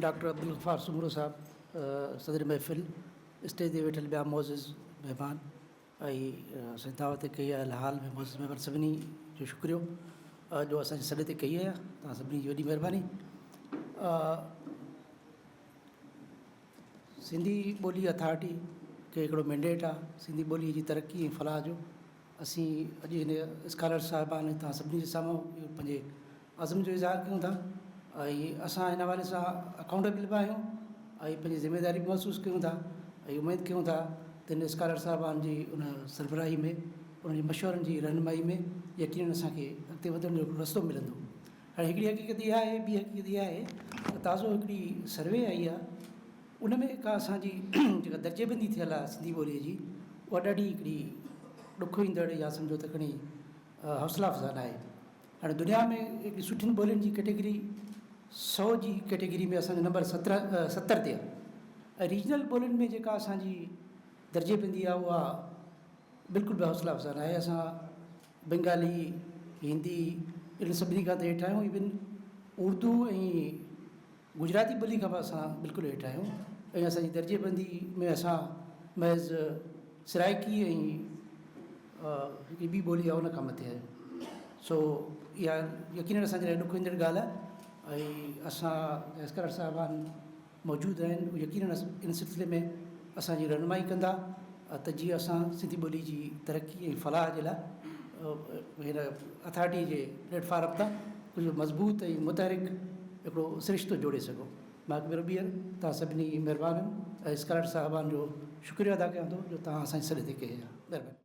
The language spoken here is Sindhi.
ڊاڪٽر عبدالغفار سومرو صاحب صدر محفل، اسٽيج تي ويٺل ٻيا معزز مهمان ۽ اسان جي دعوت تي ڪئي آيل هال ۾ معزز مهمان سڀني جو شڪريو جو اسان جي سڏ تي ڪئي آيا توهان سڀني جي وڏي مهرباني. سنڌي ٻولي اٿارٽي کي هڪڙو مينڊيٽ آ سنڌي ٻولي جي ترقي ۽ فلاح جو. اسين اڄ هن اسڪالر صاحبان ۽ توهان سڀني جي سامهون اهو پنهنجي عزم جو اظهار ڪيون ٿا ۽ اسان هن حوالي سان اڪائونٽيبل به آهيون ۽ پنهنجي ذميواري به محسوس ڪيون ٿا ۽ اميد ڪيون ٿا ته هن اسڪالر صاحبان جي ان سربراهي ۾ انهن جي مشورن جي رهنمائي ۾ يقينن اسان کي اڳتي وڌڻ جو هڪڙو رستو ملندو. هاڻي هڪڙي حقيقت اها آهي ٻي حقيقت اها آهي ته تازو هڪڙي سروي آئي آهي ان ۾ ڪا اسان جي جيڪا درجي بندي ٿيل آهي سنڌي ٻوليء جي اها ڏاڍي هڪڙي ڏکوئيندڙ يا سمجهو ته کڻي حوصلا افزا ناهي. هاڻي دنيا ۾ هڪڙي سٺين ٻولين جي ڪيٽيگري سو جي ڪيٽيگري ۾ اسان جو نمبر سترهن ستر تي آهي ۽ ريجنل ٻولين ۾ جيڪا اسان جي درجي بندي آهي اها بلڪل به حوصلا افزا ناهي. اسان بنگالي، هندي انهن سڀني کان ته هيٺ آهيون ايون اردو ۽ گجراتي ٻولي کان به اسان بلڪل هيٺ آهيون ۽ اسان جي درجي بندي ۾ اسان محض سرائڪي ۽ هڪڙي ٻي ٻولي آهي ان کان مٿي آهيون سو اها يقينن اسان جي لاء ڏکوئيندڙ ڳالهه آهي ۽ اسان اسڪالر صاحبان موجود آهن اهي يقينن ان سلسلي ۾ اسان جي رهنمائي ڪندا ته جيئن اسان سنڌي ٻولي جي ترقي ۽ فلاح جي لاء هن اٿارٽي جي پليٽ فارم تان ڪجهه مضبوط ۽ متحرڪ هڪڙو سرشتو جوڙي سگهون. مان هڪ ڀيرو ٻيهر توهان سڀني مهربانن ۽ اسڪالر صاحبان جو شڪريو ادا ڪيان ٿو جو توهان اسان جي سڏ تي ڪئي آهي. مهرباني.